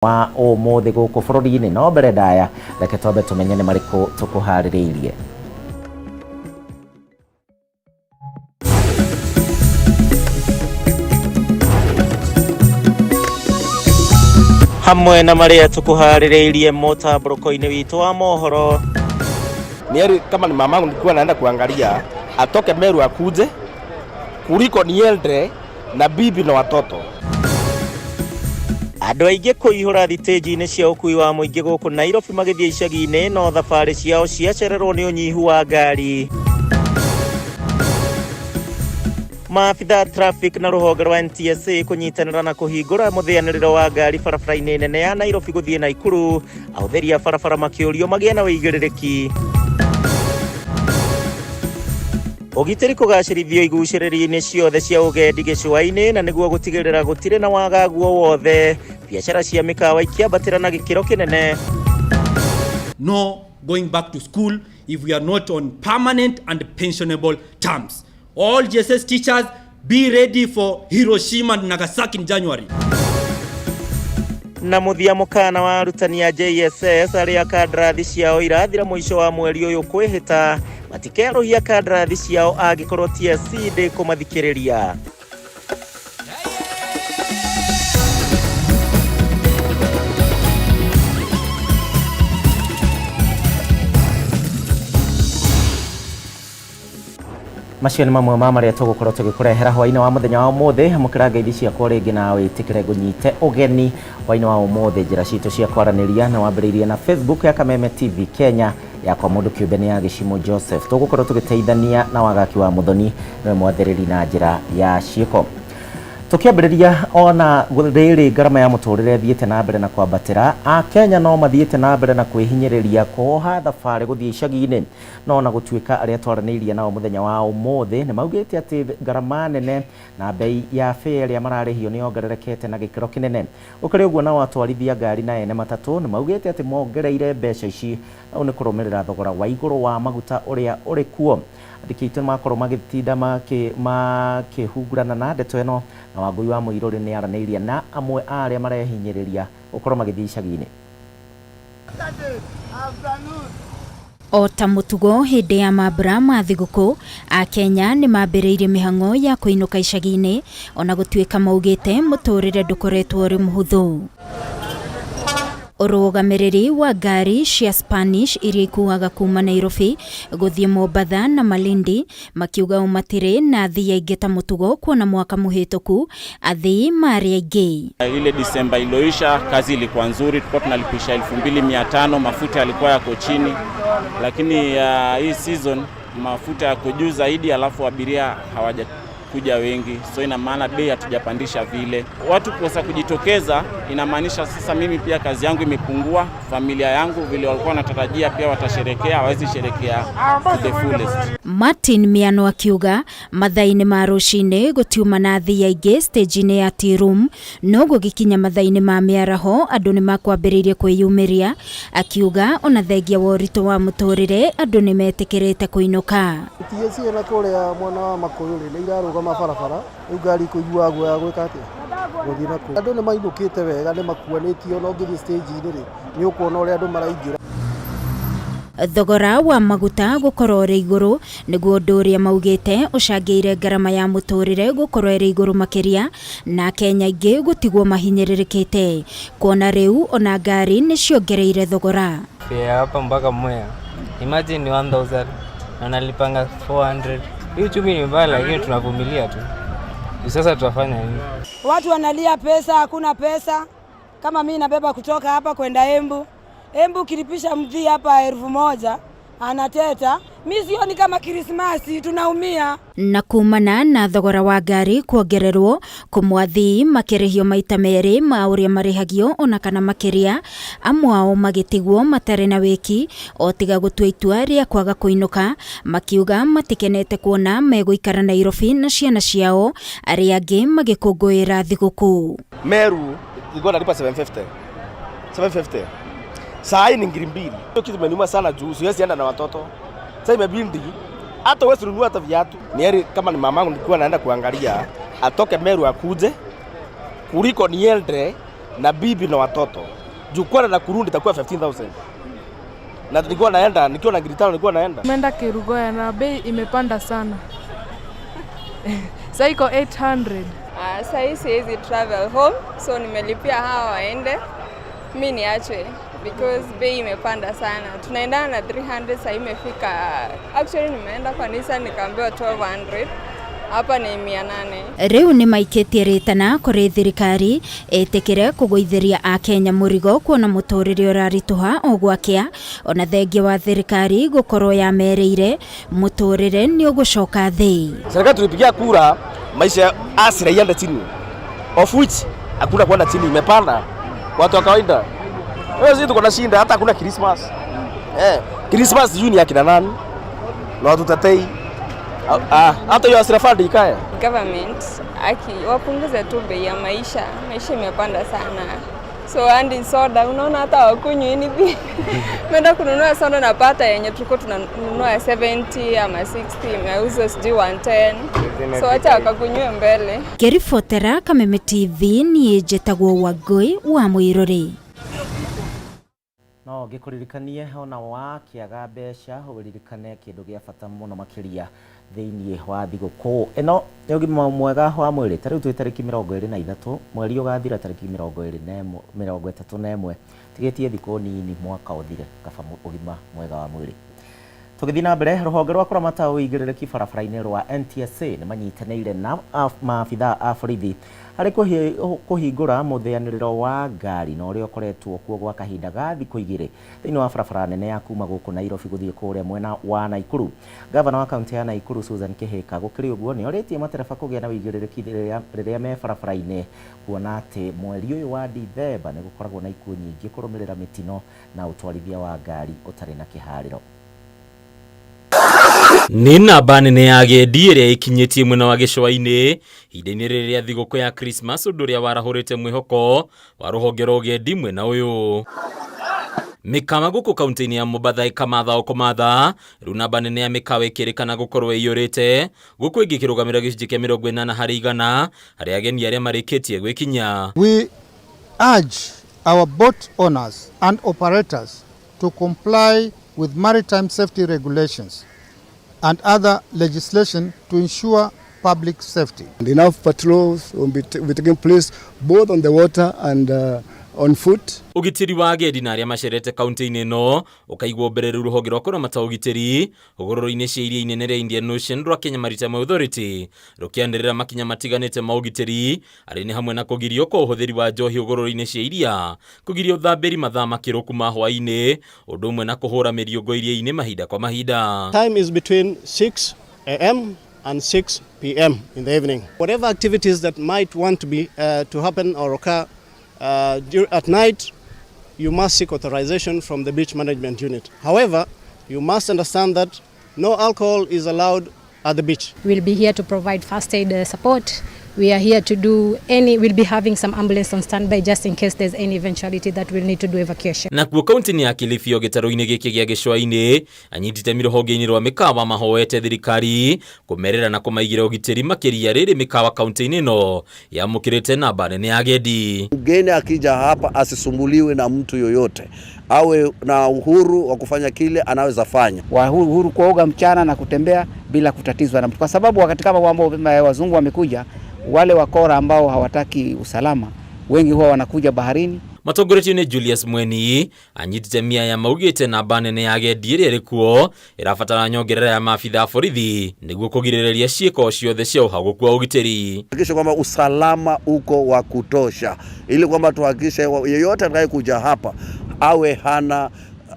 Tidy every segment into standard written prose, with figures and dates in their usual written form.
Wa ũmũthĩ gũkũ bũrũri-inĩ. No mbere ndaya, reke twambe tũmenye nĩ marĩkũ tũkũharĩrĩirie. Hamwe na marĩa tũkũharĩrĩirie mũtambũrũko-inĩ witũ wa mohoro. Ni heri kama ni mamangu nilikuwa naenda kuangalia atoke Meru akuje kuliko niende na bibi na watoto. Andũ aingĩ kũihũra thitĩnji-inĩ cia ũkui wa mũingĩ gũkũ Nairobi magĩthiĩ icagi-inĩ, no thabarĩ ciao ciacererwo nĩ ũnyihu wa ngari. Maabitha traffic na rũhonge rwa NTSA kũnyitanĩra na kũhingũra mũthĩanĩrĩro wa ngari barabara-inĩ nene ya Nairobi gũthiĩ Naikuru. Ahũthĩri a barabara makĩũrio magĩe na ũigĩrĩrĩki. Ũgitĩri kũgacĩrithio igucĩrĩrio-inĩ ciothe cia ũgendi gĩcũa-inĩ, na nĩguo gũtigĩrĩra gũtirĩ na wagagu o wothe, biacara cia mĩkawa ikĩambatĩra na gĩkĩro kĩnene. No going back to school if we are not on permanent and pensionable terms. All JSS teachers, be ready for Hiroshima and Nagasaki in January. Na mũthia, mũkana wa arutani a JSS arĩa kandarathi ciao irathira mũico wa mweri ũyũ kwĩhĩta matikerũhia kandarathi ciao angĩkorwo TSC ndĩkũmathikĩrĩria. Macio nĩ mamwe ma marĩa tũgũkorwo tũgĩkũrehera hwainĩ wa mũthenya wa ũmũthĩ. Amũkĩra ngeithi ciakwa rĩngĩ na wĩtĩkĩre ngũnyite ũgeni hwainĩ wa ũmũthĩ. Njĩra citũ cia kwaranĩria nĩ wambĩrĩirie na Facebook ya Kameme TV Kenya, yakwa mũndũ kĩũmbe nĩ ya Gĩcimũ Joseph. Tũgũkorwo tũgĩteithania na Wagaki wa Mũthoni, nĩwe mwathĩrĩri na njĩra ya ciĩko. Tũkĩambĩrĩria, ona rĩrĩ ngarama ya mũtũrĩre ĩthiĩte na mbere na kwambatĩra, Akenya no mathiĩte na mbere na kwĩhinyĩrĩria kuoha thabarĩ gũthiĩ icagi-inĩ. No ona gũtuĩka arĩa twaranĩirie nao mũthenya wa ũmũthĩ nĩ maugĩte atĩ ngarama nene na mbei ya fare ĩrĩa mararĩhio nĩ yongererekete na gĩkĩro kĩnene. Gũkĩrĩ ũguo, nao atwarithia ngari na ene matatũ nĩ maugĩte atĩ mongereire mbeca ici na ũũ nĩ kũrũmĩrĩra thogora wa igũrũ wa maguta ũrĩa ũrĩ kuo. Andĩki aitũ nĩ makorwo magĩtinda makĩhungurana na ndeto ĩno, na Wangũi wa Mũirũrĩ nĩ aranĩirie na amwe a arĩa marehinyĩrĩria gũkorwo magĩthiĩ icagi-inĩ. O ta mũtugo hĩndĩ ya mambura ma thigũkũ, Akenya nĩ mambĩrĩirie mĩhang'o ya kũinũka icagi-inĩ ona gũtuĩka maugĩte mũtũrĩre ndũkoretwo ũrĩ mũhũthũ. Ũrũgamĩrĩri wa ngari cia Spanish iria ikuaga kuma Nairobi gũthiĩ Mombatha na Malindi makiuga o matirĩ na athii aingĩ ta mũtugo, kuona mwaka mũhĩtũku athii marĩ aingĩ. Ile Disemba iloisha kazi ilikuwa nzuri, tulikuwa tunalipisha 2500, mafuta yalikuwa yako chini, lakini hii season mafuta yako juu zaidi, alafu abiria hawajakuja wengi, so ina maana bei hatujapandisha vile. Watu kukosa kujitokeza inamaanisha sasa mimi pia kazi yangu imepungua, familia yangu vile walikuwa wanatarajia pia watasherekea, hawezi sherekea to the fullest. Martin Miano akiuga mathaa-inĩ ma rũcinĩ gũtiuma na athii aingĩ stage-inĩ ya tea room, no gũgĩkinya mathaa-inĩ ma mĩaraho andũ nĩ makwambĩrĩirie kwĩyumĩria. Akiuga ona thengia wa ũritũ wa mũtũrĩre, andũ nĩ metĩkĩrĩte kũinũka. TSC na kũrĩa mwena wa Makũyũ rĩ, nĩ irarũgama barabara rĩu, ngari kũiguaga guoya gwĩka atĩa gũthiĩ na kũu. Andũ nĩ mainũkĩte wega, nĩ makuanĩtio, na ũngĩthiĩ stage-inĩ rĩ, nĩ ũkuona ũrĩa andũ maraingĩra. Thogora wa maguta gũkorwo ũrĩ igũrũ nĩguo ũndũ ũrĩa maugĩte ũcangĩire ngarama ya mũtũrĩre gũkorwo ĩrĩ igũrũ makĩria, na Kenya aingĩ gũtigwo mahinyĩrĩrĩkĩte kuona rĩu ona ngari nĩ ciongereire thogora. Fare ya hapa mpaka Mwea, imagine ni 1000 na nalipanga 400. Hii uchumi ni mbaya, lakini tunavumilia tu. Sasa tutafanya nini? Watu wanalia pesa, hakuna pesa. Kama mimi nabeba kutoka hapa kwenda Embu, Embu ukilipisha mdhi hapa 1000 anateta. Mi sioni kama Krismasi, tunaumia. Na kumana na thogora wa ngari kuongererwo, kũmwe athii makĩrĩhio maita merĩ ma ũrĩa marĩhagio ona kana makĩria, amwe ao magĩtigwo matarĩ na wĩki o tiga gũtua itua rĩa kwaga kũinũka, makiuga matikenete kuona megũikara Nairobi na ciana ciao arĩa angĩ magĩkũngũĩra thigũkũ. Meru ilikuwa nalipa 750, 750, saa hii ni 2000. Hiyo kitu imeniuma sana juu siwezi enda na watoto. Sasa imebidi hata huwezi nunua hata viatu. Ni heri kama ni mamangu nilikuwa naenda kuangalia atoke Meru akuje kuliko niende Na bibi na watoto. Juu kwenda na kurudi itakuwa 15,000. Na nilikuwa naenda nikiwa na 5,000 nilikuwa naenda. Nimeenda Kerugoya na bei imepanda sana. Sasa iko 800. Sahii siwezi travel home, so nimelipia hawa waende, mi niachwe because bei imepanda sana. Tunaendana na 300, sahii imefika. Actually nimeenda kwa Nissan nikaambiwa 1200, hapa ni 800. Rĩu nĩ maikĩtie rĩtana kũrĩ thirikari ĩtĩkĩre kũgũithĩria akenya mũrigo kuona mũtũrĩre ũraritũha o gwakĩa, ona thengia wa thirikari gũkorwo yamerĩire mũtũrĩre nĩ ũgũcoka thĩ. Serikali tulipigia kura maisha ya asira iende chini. Of which hakuna kwenda chini, imepanda. Watu wa kawaida. Wewe sisi tuko na shinda hata hakuna Christmas. Christmas sijui ni ya kina nani? Na watu tetei. Hata hiyo asira fund ikae. Government aki wapunguze tu bei ya maisha, maisha imepanda sana. So hadi soda unaona hata wakunywi anything. Meenda kununua soda napata yenye tulikuwa tunanunua 70 ama 60 imeuzwa sijui 110. So acha wakakunywe mbele. Ngĩribotera Kameme TV niĩ njĩtagwo Wangũi wa Mũirũrĩ. No ngĩkũririkanie ona wakĩaga mbeca ũririkane kĩndũ gĩa bata mũno makĩria thĩinĩ wa thigũkũ ĩno nĩ ũgima mwega wa mwĩrĩ. Ta rĩu twĩ tarĩki 23 mweri ũgathira tarĩki 31, tigĩtie thikũ nini mwaka ũthire, kaba ũgima mwega wa mwĩrĩ. Tũgĩthiĩ na mbere, rũhonge rwa kũramata ũigĩrĩrĩki barabara-inĩ rwa NTSA nĩ manyitanĩire na maabithaa a borithi harĩ kũhingũra mũthĩanĩrĩro wa ngari na ũrĩa ũkoretwo kuo gwa kahinda ga thikũ igĩrĩ thĩinĩ wa barabara nene ya kuma gũkũ Nairobi gũthiĩ kũrĩa mwena wa Naikuru. Gavana wa kaunti ya Naikuru Susan Kĩhĩka gũkĩrĩ ũguo nĩ orĩtie matereba kũgĩa na ũigĩrĩrĩki rĩrĩa me barabara-inĩ, kuona atĩ mweri ũyũ wa Dithemba nĩ gũkoragwo na ikuũ nyingĩ kũrũmĩrĩra mĩtino na ũtwarithia wa ngari ũtarĩ na kĩharĩro. Nĩ namba nene ya agendi ĩrĩa ĩkinyĩtie mwena wa gĩcũa-inĩ ihinda-inĩ rĩrĩ rĩa thigũkũ ya Christmas, ũndũ ũrĩa warahũrĩte mwĩhoko wa rũhonge rwa ũgendi mwena ũyũ. Mĩkawa gũkũ kaunti-inĩ ya Mombatha ĩkamatha o kũmatha, rĩu namba nene ya mĩkawa ĩkĩrĩkana gũkorwo ĩiyũrĩte, gũkũ ĩngĩ ĩkĩrũgamĩrĩra gĩcunjĩ kĩa 80 harĩ igana harĩ ageni arĩa marĩkĩtie gwĩkinya. We urge our boat owners and operators to comply with maritime safety regulations and other legislation to ensure public safety. And enough patrols will be taking place both on the water and on foot. Ũgitĩri wa agendi na arĩa macerete kaunti-inĩ ĩno ũkaigwo mbere rĩu rũhonge rwa kũramata ũgitĩri hũgũrũrũ-inĩ cia iria inene rĩa Indian Ocean rwa Kenya Maritime Authority rũkĩanĩrĩra makinya matiganĩte ma ũgitĩri arĩ nĩ hamwe na kũgirio kwa ũhũthĩri wa njohi hũgũrũrũ-inĩ cia iria, kũgirio ũthambĩri mathaa makĩrũku ma hwaĩ-inĩ, ũndũ ũmwe na kũhũra mĩriũngũ iria-inĩ mahinda kwa mahinda. Time is between 6 a.m. and 6 p.m. in the evening. Whatever activities that might want to be to happen or occur at night, you must seek authorization from the beach management unit. However, you must understand that no alcohol is allowed at the beach. We'll be here to provide first aid support. We are here to do any, we'll be having some ambulance on standby just in case there's any eventuality that we'll need to do evacuation. Nakuo kaunti-inĩ ya Kilifi gĩtarũ-inĩ gĩkĩ gĩa gĩcũa-inĩ anyiti itemi rũhonge-inĩ rwa mĩkawa mahoete thirikari kũmerera na kũmaigĩra ũgitĩri makĩria rĩrĩ mĩkawa kaunti-inĩ ĩno yamũkĩrĩte namba nene ya agendi. Mgeni akija hapa asisumbuliwe na mtu yoyote, awe na uhuru wa kufanya kile anaweza fanya, uhuru kuoga mchana na kutembea bila kutatizwa na mtu, kwa sababu wakati kama wazungu wamekuja, wale wakora ambao hawataki usalama wengi huwa wanakuja baharini. Matongoretio nĩ Julius Mweni anyiti itemi aya maugĩte namba nene ya agendi ĩrĩa ĩrĩ kuo ĩrabatara nyongerera ya maabitha a borithi nĩguo kũgirĩrĩria ciĩko ciothe cia ũhagũku wa ũgitĩri. Hakikisha kwamba usalama uko wa kutosha, ili kwamba tuhakikishe yeyote atakayekuja hapa awe hana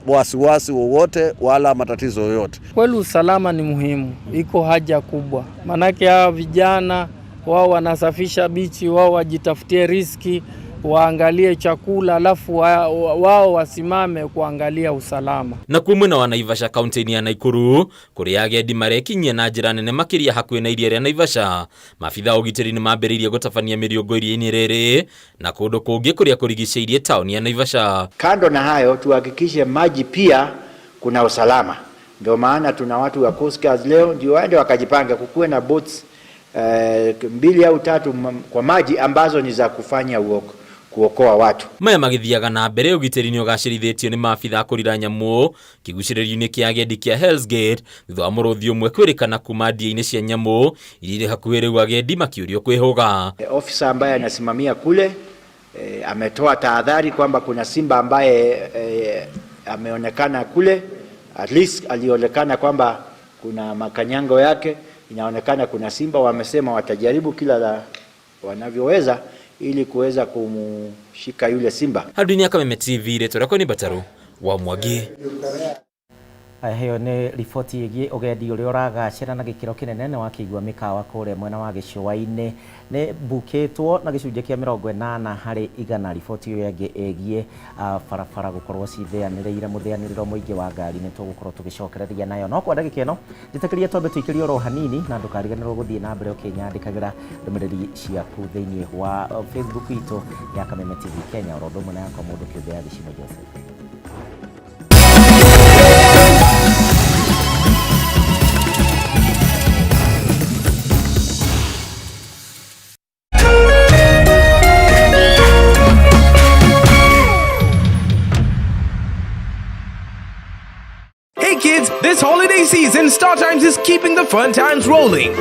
wasiwasi wowote wala matatizo yoyote. Kweli usalama ni muhimu, iko haja kubwa, manake hawa vijana wao wanasafisha bichi, wao wajitafutie riski, waangalie chakula, alafu wao wasimame kuangalia usalama. Na kuo mwena wa Naivasha kaunti-inĩ ya Naikuru kũrĩa agendi marekinyia na njĩra nene makĩria hakuhĩ na iria rĩa Naivasha, maabitha a ũgitĩri nĩ mambĩrĩirie gũtabania mĩriũngũ iria-inĩ rĩrĩ na kũndũ kũngĩ kũrĩa kũrigicĩirie taũni ya Naivasha. Kando na hayo, tuhakikishe maji pia kuna usalama. Ndio maana tuna watu wa Coast Guard leo ndio waende wakajipanga, kukuwe na boats 2 au 3 kwa maji ambazo ni za kufanya Kuokoa watu. Maya magĩthiaga na mbere, ũgitĩri nĩ ũgacĩrithĩtio nĩ maabitha a kũrira nyamũ kĩgucĩrĩrio-inĩ kĩa agendi kĩa Hell's Gate thutha wa mũrũthi ũmwe kwĩrĩkana kuma ndia-inĩ cia nyamũ iria irĩ hakuhĩ, rĩu agendi makĩũrio kwĩhũga. Ofisa ambaye anasimamia kule ametoa tahadhari kwamba kuna simba ambaye ameonekana kule, at least alionekana kwamba kuna makanyango yake, inaonekana kuna simba. Wamesema watajaribu kila la wanavyoweza ili kuweza kumushika yule simba. Handũ-inĩ ya Kameme TV, rĩtwa rĩakwa nĩ Mbatarũ wa Mwangi. Aya, ĩyo nĩ riboti ĩgiĩ ũgendi ũrĩa ũragacĩra na gĩkĩro kĩnene. Nĩ wakĩigua mĩkawa kũrĩa mwena wa gĩcũa-inĩ nĩ mbukĩtwo na gĩcunjĩ kĩa 80%. Riboti ĩyo ĩngĩ ĩgiĩ barabara gũkorwo citheanĩrĩire mũtheanĩrĩro mũingĩ wa ngari nĩ tũgũkorwo tũgĩcokereria nayo, no kwa ndagĩka ĩno njĩtĩkĩria twambe tũikĩrie oro hanini, na ndũkariganĩrwo gũthiĩ na mbere ũkĩnyandĩkagĩra ndũmĩrĩri ciaku thĩinĩ wa Facebook itũ ya Kameme TV Kenya, oro ũndũ ũmwe na yakwa mũndũ kĩũmbe ya Gĩcimo Joseph. Hey kids, this holiday season, Star Times is keeping the fun times rolling.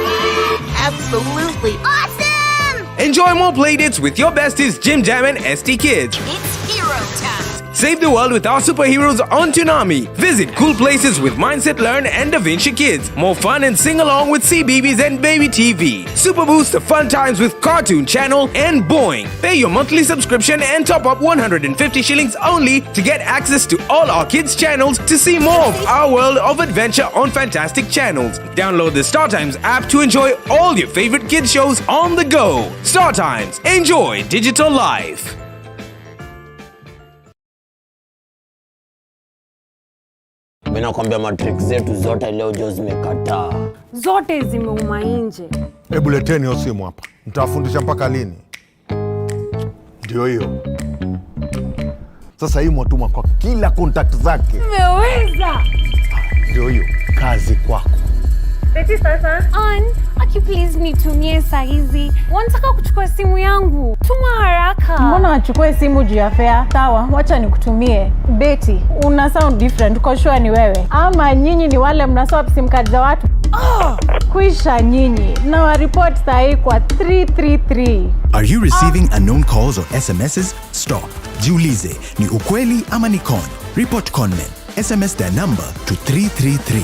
Absolutely awesome! Enjoy more playdates with your besties Jim Jam and ST Kids. It's hero time! Save the world with our superheroes on Toonami. Visit cool places with Mindset Learn and Da Vinci Kids. More fun and sing along with CBeebies and Baby TV. Super boost the fun times with Cartoon Channel and Boing. Pay your monthly subscription and top up 150 shillings only to get access to all our kids' channels to see more of our world of adventure on fantastic channels. Download the Star Times app to enjoy all your favorite kids shows on the go. Star Times, enjoy digital life. Mi nakwambia matrick zetu zote leo jo zimekataa. Zote zimeuma nje. Hebu leteni hiyo simu hapa, nitawafundisha mpaka lini? Ndio hiyo sasa, hii mwatuma kwa kila contact zake. Umeweza. Ndio hiyo kazi kwako. Beti sasa. Ann, aki please nitumie saa hizi. Wanataka kuchukua simu yangu. Tuma haraka. Mbona wachukue simu juu ya fare? Sawa, wacha nikutumie. Betty, una sound different, uko sure ni wewe? Ama nyinyi ni wale mna swap sim card za watu? Oh, kwisha nyinyi. Na wa report sahi kwa 333. Are you receiving unknown calls or SMSs? Stop. Jiulize, ni ukweli ama ni con? Report conmen. SMS their number to 333.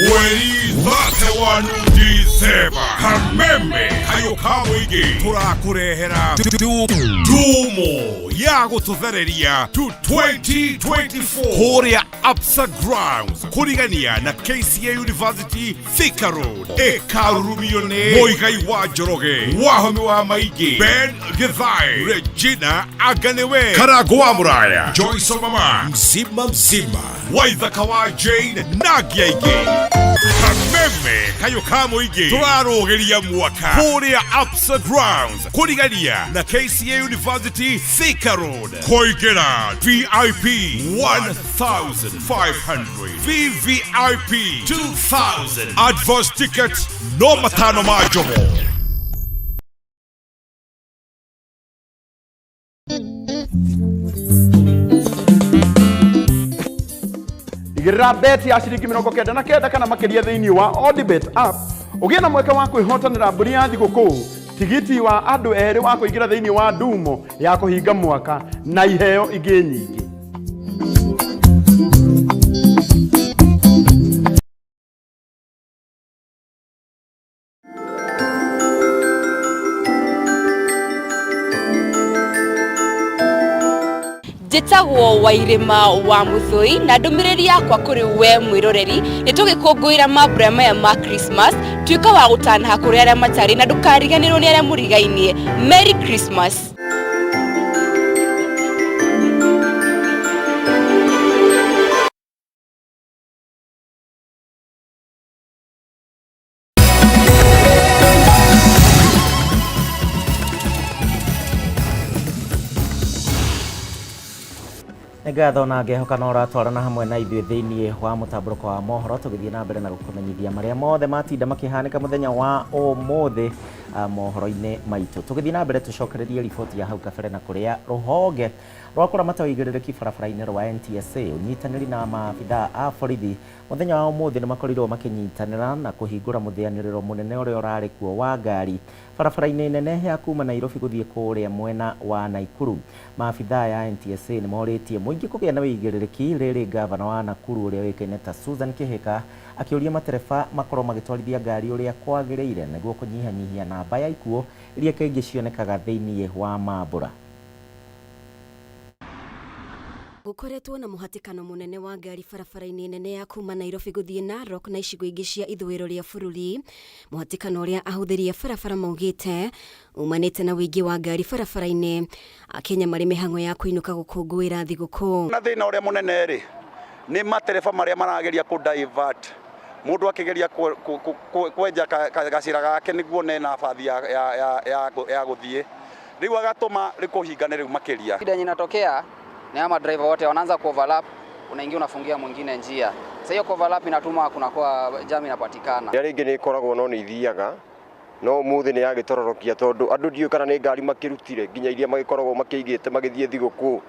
Mweri 31 December, Kameme kayo ka mũingĩ tũrakũrehera ndumo ya gũtũthereria to 2024 kũrĩa Absa Grounds kũrigania na KCA University, Thika Road, ĩkarurumio nĩ Mũigai wa Njoroge, Wahome wa Maingĩ, Ben Githae, Regina Aganiwe, Karangũ wa Mũraya, Joyce Mama, Mzima Mzima, Waithaka wa Jane na angĩ aingĩ. Kameme kayo ka mũingĩ tũrarũgĩria mwaka kũrĩa Absa Grounds kũrigania na KCA University, Thika Road. Kũingĩra VIP 1500, VVIP 2000, advance ticket no matano ma njomo. Igĩrĩra bet ya ciringi 99 kana makĩria thĩinĩ wa Odibet app, ũgĩe na mweke wa kwĩhotanĩra mbũri ya thigũkũ, tigiti wa andũ erĩ wa kũingĩra thĩinĩ wa ndumo ya kũhinga mwaka na iheo ingĩ nyingĩ. Njĩtagwo Wairĩma wa Mũthũi, na ndũmĩrĩri yakwa kũrĩ we mwĩroreri nĩ tũgĩkũngũĩra mambura maya ma Christmas, tuĩka wa gũtanaha kũrĩ arĩa matarĩ na ndũkariganĩrwo nĩ arĩa mũrigainie. Merry Christmas. Nĩ ngatho na ngehoka no ũratwarana hamwe na ithuĩ thĩinĩ wa mũtambũrũko wa mohoro, tũgĩthiĩ na mbere na gũkũmenyithia marĩa mothe matinda makĩhanĩka mũthenya wa ũmũthĩ mohoro-inĩ maitũ. Tũgĩthiĩ na mbere tũcokererie riboti ya hau kabere na kũrĩa rũhonge rwa kũramata ũigĩrĩrĩki barabara-inĩ rwa NTSA ũnyitanĩri na maabithaa a borithi mũthenya wa ũmũthĩ nĩ makorirwo makĩnyitanĩra na kũhingũra mũthĩanĩrĩro mũnene ũrĩa ũrarĩ kuo wa ngari barabara-inĩ nene ya kuma Nairobi gũthiĩ kũrĩa mwena wa Naikuru. Maabithaa ya NTSA nĩ morĩtie mũingĩ kũgĩa na ũigĩrĩrĩki rĩrĩ ngavana wa Nakuru ũrĩa ũĩkaine ta Susan Kihika akĩũria matereba makorwo magĩtwarithia ngari ũrĩa kwagĩrĩire nĩguo kũnyihanyihia namba ya ikuũ iria kaingĩ cionekaga thĩinĩ wa mambũra. Gũkoretwo na mũhatĩkano mũnene wa ngari barabara-inĩ nene ya kuma Nairobi gũthiĩ Narok na icigo ingĩ cia ithũĩro rĩa bũrũri. Mũhatĩkano ũrĩa ahũthĩri a barabara maugĩte umanĩte na ũingĩ wa ngari barabara-inĩ. Akenya marĩ mĩhang'o ya kũinũka gũkũngũĩra thigũkũ. Na thĩna ũrĩa mũnene rĩ nĩ matereba marĩa marageria kũ divert mũndũ akĩgeria kwenja gacĩra gake nĩguo one nabathi ya gũthiĩ, rĩu agatũma rĩu kũhingane rĩu makĩria. Shida yenye inatokea ni ama driver wote wanaanza ku overlap, unaingia unafungia mwingine njia. Sasa hiyo overlap inatuma kunakuwa jam inapatikana. Ya rĩngĩ nĩ ĩkoragwo no nĩ ithiaga no ũmũthĩ nĩ yagĩtororokia tondũ andũ ndiũĩ kana nĩ ngari makĩrutire nginya iria magĩkoragwo makĩigĩte magĩthiĩ thigũkũ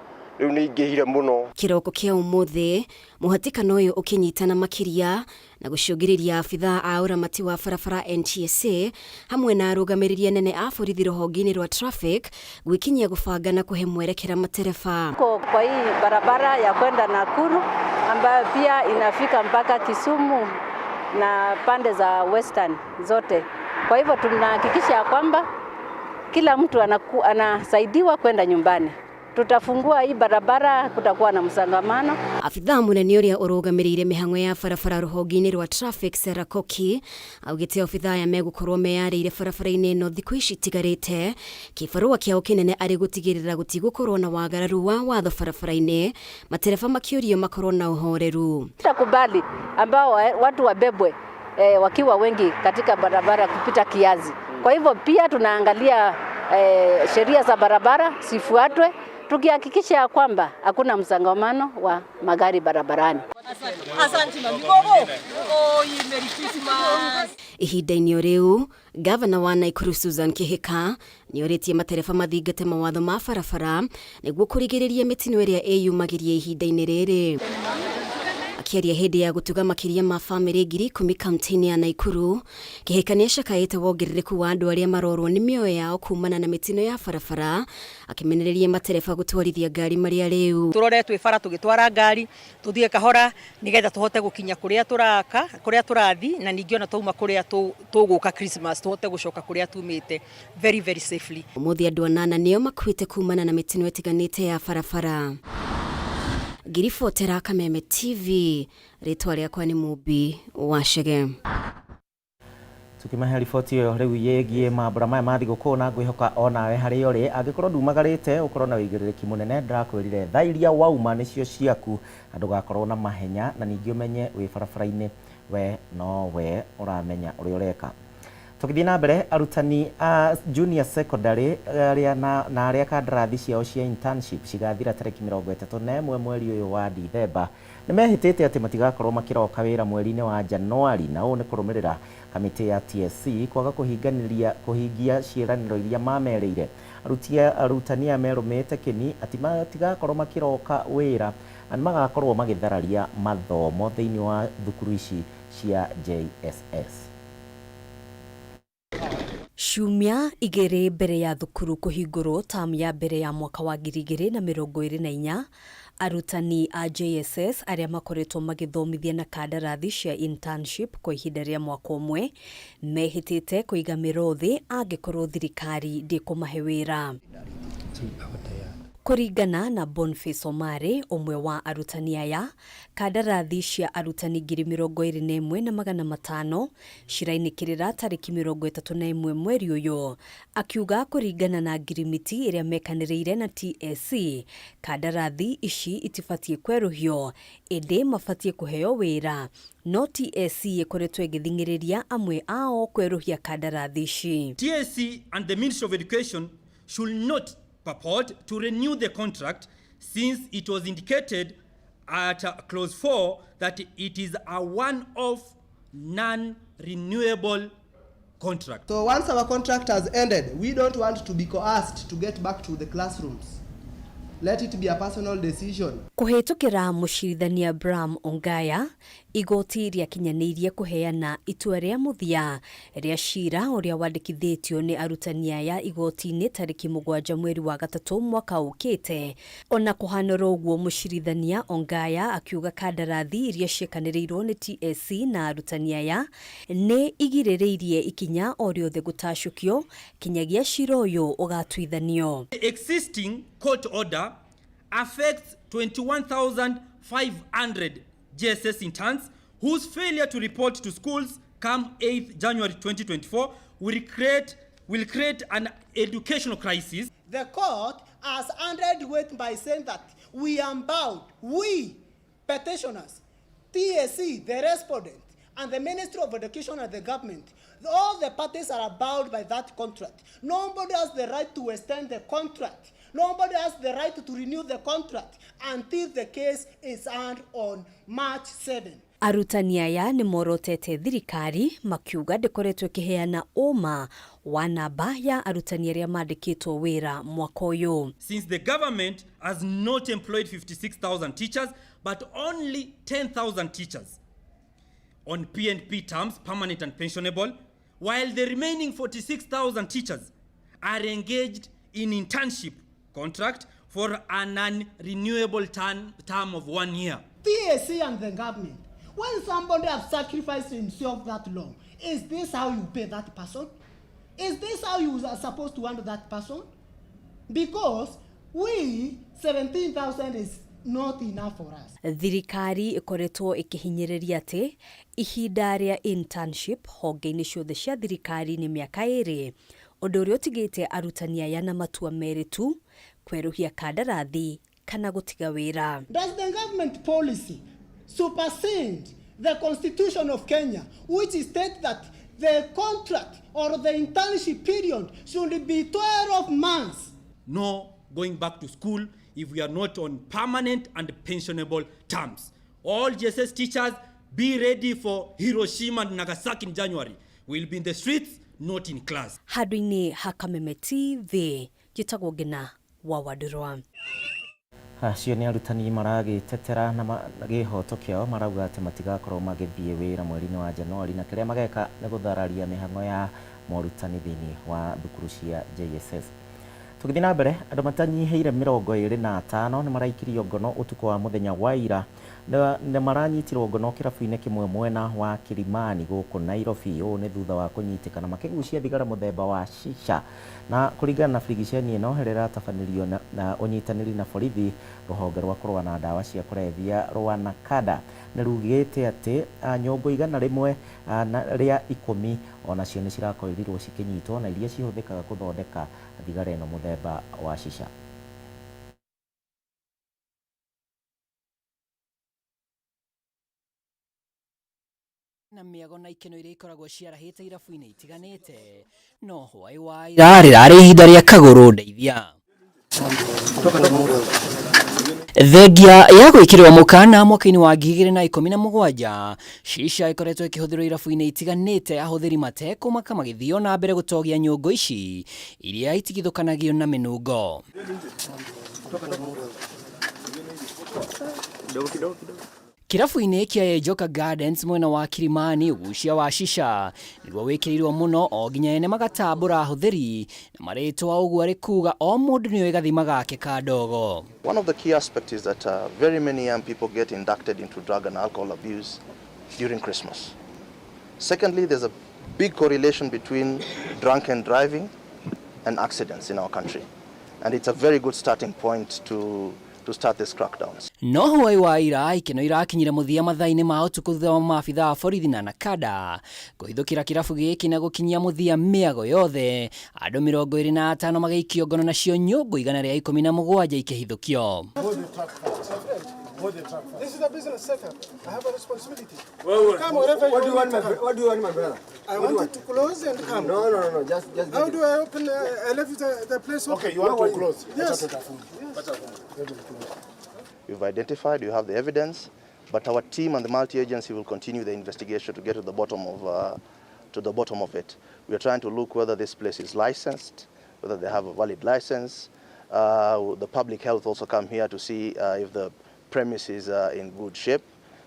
rĩu nĩ ingĩhire mũno. Kĩroko kĩa ũmũthĩ mũhatĩkano ũyũ ũkĩnyitana makĩria na gũcũngĩrĩria abithaa a ũramati wa barabara NTSA hamwe na arũgamĩrĩri anene a borithi rũhonge-inĩ rwa traffic gwĩkinyia gũbanga na kũhe mwerekera matereba. Kwa hii barabara ya kwenda Nakuru ambayo pia inafika mpaka Kisumu na pande za Western zote. Kwa hivyo tunahakikisha kwamba kila mtu anasaidiwa kwenda nyumbani. Tutafungua hii barabara, kutakuwa na msangamano. Abithaa mũnene ũrĩa ũrũgamĩrĩire mĩhang'o ya barabara rũhonge-inĩ rwa traffic Sarah Koki augĩte obithaa aya megũkorwo meyarĩire barabara-inĩ ĩno thikũ ici itigarĩte, kĩbarũa kĩao kĩnene arĩ gũtigĩrĩra gũtigũkorwo na wagararu wa watho barabara-inĩ, matereba makĩũrio makorwo na ũhoreru. Tutakubali ambao watu wabebwe wakiwa wengi katika barabara kupita kiasi. Kwa hivyo pia tunaangalia sheria za barabara sifuatwe, tukihakikisha kwamba hakuna msongamano wa magari barabarani. Ihinda-inĩ rĩu gavana wa Nakuru Susan Kihika nĩorĩtie matereba mathingate mawatho ma barabara nĩguo kũrigĩrĩria mĩtino ĩrĩa ĩyumagĩria ihinda-inĩ rĩrĩ. Akĩaria hĩndĩ ya gũtuga makĩria ma bamĩrĩ 10,000 kaunti-inĩ ya Nakuru, Kihika nĩacakaĩte wongerereku wa andũ arĩa marorwo nĩ mĩoyo yao kumana na mĩtino ya barabara, akĩmenereria matereba gũtwarithia ngari marĩ arĩu. Turore twĩ bara tũgĩtwara ngari tũthiĩ kahora nĩgetha tũhote gũkinya kũrĩa tũraka, kũrĩa tũrathi, na ningĩ ona twauma kũrĩa tũgũka Christmas tũhote gũcoka kũrĩa tumĩte very very safely. Ũmũthĩ andũ 8 nĩo makuĩte kumana na mĩtino ĩtiganĩte ya barabara. Ngiribotera Kameme TV, rĩtwa rĩakwa nĩ Mumbi wa Chege. Tukimahe riboti ĩyo rĩu yĩgiĩ mambũra maya ma thigũkũ, na ngwĩhoka onawe harĩa ũrĩ angĩkorwo ndumagarĩte ũkorwo na ũigĩrĩrĩki mũnene. Ndĩrakwĩrire thaa iria wauma nĩcio ciaku na ndũgakorwo na mahenya, na ningĩ ũmenye wĩ barabara-inĩ we no we ũramenya ũrĩa ũreka. Tũgĩthiĩ na mbere, arutani a junior secondary arĩa na arĩa kandarathi ciao cia internship cigathira tarĩki 31 mweri ũyũ wa Dithemba nĩmehĩtĩte atĩ matigakorwo makĩroka wĩra mweri-inĩ wa Januari, na ũũ nĩ kũrũmĩrĩra kamĩtĩ ya TSC kwaga kũhingia ciĩranĩro iria mamerĩire. Arutani aya merũmĩte kĩni atĩ matigakorwo makĩroka wĩra na nĩmagakorwo magĩthararia mathomo thĩinĩ wa thukuru ici cia JSS. Ciumia igĩrĩ mbere ya thukuru kũhingũrwo tamu ya mbere ya mwaka wa 2024, arutani a JSS arĩa makoretwo magĩthomithia na kandarathi cia internship kwa ihinda rĩa mwaka ũmwe mehĩtĩte kũiga mĩro thĩ angĩkorwo thirikari ndĩkũmahe wĩra. Kũringana na Boniface Omari, ũmwe wa arutani aya, kandarathi cia arutani 21,500 cirainĩkĩrĩra tarĩki 31 mweri ũyũ, akiuga kũringana na ngirimiti ĩrĩa mekanĩrĩire na TSC, kandarathi ici itibatiĩ kwerũhio ĩndĩ mabatiĩ kũheo wĩra, no TSC ĩkoretwo ĩgĩthing'ĩrĩria amwe ao kwerũhia kandarathi ici. TSC and the Ministry of Education should not purport to renew the contract since it was indicated at clause 4 that it is a one-off non-renewable contract. So once our contract has ended, we don't want to be coerced to get back to the classrooms. Let it be a personal decision. Kũhĩtũkĩra mũcirithania Bram Ongaya, igoti rĩakinyanĩirie kũheana itua rĩa mũthia rĩa cira ũrĩa wandĩkithĩtio nĩ arutani aya igoti-inĩ tarĩki 7 mweri wa 3 mwaka ũkĩte. Ona kũhanora ũguo mũcirithania Ongaya akiuga kandarathi iria ciĩkanĩrĩirwo nĩ TSC na arutani aya nĩ igirĩrĩirie ikinya o rĩothe gũtacũkio kinyagia cira ũyũ ũgatuithanio. The existing court order affects 21,500 JSS interns whose failure to report to schools come 8th January 2024 will create an educational crisis. The court has handed weight by saying that we are bound, we petitioners, TSC, the respondent, and the Ministry of Education and the government, all the parties are bound by that contract. Nobody has the right to extend the contract. Nobody has the right to renew the contract until the case is heard on March 7. Arutani aya nĩ morotete thirikari makiuga ndĩkoretwo ĩkĩheana ũma wa namba ya arutani arĩa mandĩkĩtwo wĩra mwaka ũyũ. Since the government has not employed 56,000 teachers but only 10,000 teachers on P&P terms, permanent and pensionable, while the remaining 46,000 teachers are engaged in internship contract for a non-renewable term of 1 year. TSC and the government, when somebody has sacrificed himself that long, is this how you pay that person? Is this how you are supposed to handle that person? Because we, 17,000 is not enough for us. Thirikari ikoretwo ikihinyĩrĩria atĩ ihinda rĩa internship honge-inĩ ciothe cia thirikari nĩ mĩaka 2, ũndũ ũrĩa ũtigĩte arutani aya na matua merĩ tu, kwerũhia kandarathi kana gũtiga wĩra. Does the government policy supersede the Constitution of Kenya, which states that the contract or the internship period should be 12 months? No going back to school if we are not on permanent and pensionable terms. All JSS teachers, be ready for Hiroshima and Nagasaki in January. We'll be in the streets, not in class. Handũ-inĩ ha Kameme TV, njĩtagwo Ngina wa Wandũrwa. Acio nĩ arutani maragĩtetera na gĩhoto kĩao, marauga atĩ matigakorwo magĩthiĩ wĩra mweri-inĩ wa Januari na kĩrĩa mageka nĩ gũthararia mĩhang'o ya morutani thĩinĩ wa thukuru cia JSS. Tũgĩthiĩ na mbere, andũ matanyihĩire 25 nĩ maraikirio ngono ũtukũ wa mũthenya wa ira nĩ maranyitirwo ngono kĩrabu-inĩ kĩmwe mwena wa Kilimani gũkũ Nairobi. Ũũ nĩ thutha wa kũnyitĩkana makĩgucia thigara mũthemba wa shisha, na kũringana na birigiceni ĩno ĩrĩa ĩratabanĩrio na ũnyitanĩri na borithi, rũhonge rwa kũrũa na ndawa cia kũrebia rwa NACADA nĩ rugĩte atĩ nyũngũ 110 onacio nĩ cirakorirwo cikĩnyitwo na iria cihũthĩkaga gũthondeka thigara ĩno mũthemba wa shisha. Na mĩago na ikeno iria ikoragwo ciarahĩte irabu-inĩ itiganĩte, no hwaĩ wa ira rĩrarĩ ihinda rĩa kagũrũ ndeithia. Thengia ya gwĩkĩrwo mũkana mwaka-inĩ wa 2017, shisha ĩkoretwo ĩkĩhũthĩrwo irabu-inĩ itiganĩte, ahũthĩri matekũmaka magĩthiĩ na mbere gũtogia nyũngũ ici iria itigithũkanagio na mĩnungo. Kĩrabu-inĩ kĩa Joka Gardens mwena wa Kilimani, ũgucia wa shisha nĩguo wĩkĩrĩirwo mũno o nginya ene magatambũra ahũthĩri na marĩtwa, ũguo arĩ kuga o mũndũ nĩoĩ gathima gake ka ndogo. One of the key aspects is that very many young people get inducted into drug and alcohol abuse during Christmas. Secondly, there's a big correlation between drunken driving and accidents in our country. And it's a very good starting point to start this crackdowns. No hwaĩ wa ira ikeno irakinyire mũthia mathaa-inĩ ma ũtukũ thutha wa maabitha a borithi na NACADA kũhithũkĩra kĩrabu gĩkĩ na gũkinyia mũthia mĩago yothe, andũ 25 magĩikio ngono nacio nyũngũ 117 ikĩhithũkio. Hold the truck first. This is a business setup. I have a responsibility. Well, Come wherever you what do you want want, me my to come. What do you want, my brother? I What do you want it to close and come. No, no, no, no. Just. How do I open? I left the place open. Okay, you want to close. Yes. We've identified, we have the evidence, but our team and the multi-agency will continue the investigation to get to the bottom of it. We are trying to look whether this place is licensed, whether they have a valid license. The public health also come here to see if the premise is in good shape.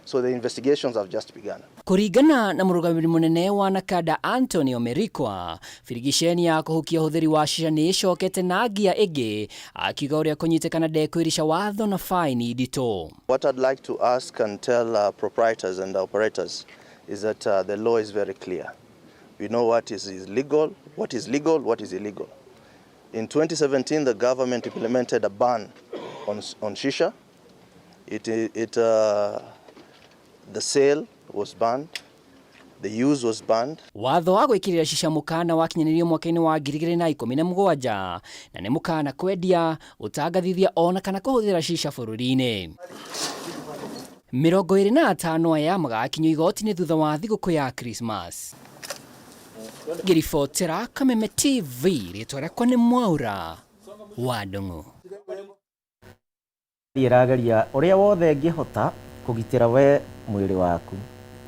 So the investigations have just begun. Kũringana na mũrũgamĩrĩri mũnene wa Nakada Antonio Merikwa, birigiceni ya kũhukia ũhũthĩri wa shisha nĩ ĩcokete na ngia ĩngĩ, akiuga ũrĩa kũnyitĩkana ndekwĩrica watho na faini nditũ. What I'd like to ask and tell proprietors and operators is that the law is very clear. We know what is legal, what is illegal. In 2017, the government implemented a ban on shisha. The sale was banned, the use was banned. Watho wa gwĩkĩrĩra shisha mũkana wakinyanĩirio mwaka-inĩ wa 2017 na nĩ mũkana kwendia, gũtangathithia ona kana kũhũthĩra shisha bũrũri-inĩ. 25 aya magakinyio igoti-inĩ thutha wa thigũkũ ya Christmas. Ngĩribotera Kameme TV, rĩtwa rĩakwa nĩ Mwaura wa Ndung'u. Ĩrageria ũrĩa wothe ĩngĩhota kũgitĩra we mwĩrĩ waku